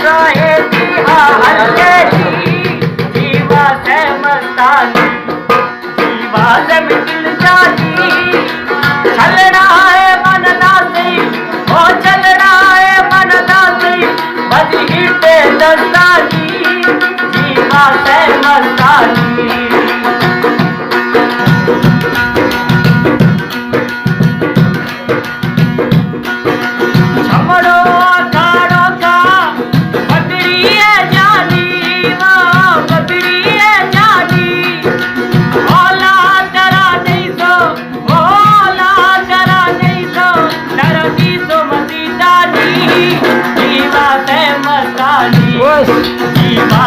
راہے دیہا ہلکے دی، جیوا سے مستانی، جیوا سے مٹن جانی۔ چلنا ہے من لاسی، او چلنا ہے من لاسی، بجی تے دستانی، جیوا سے مستانی۔ چھمڑو کاڑو کا پتڑی ہے جانی، وہ پتڑی ہے جانی۔ اولا ترا نہیں سو، اولا ترا نہیں سو، ترا نہیں سو مزیدانی۔ جیوا سے مستانی، بس۔ جیوا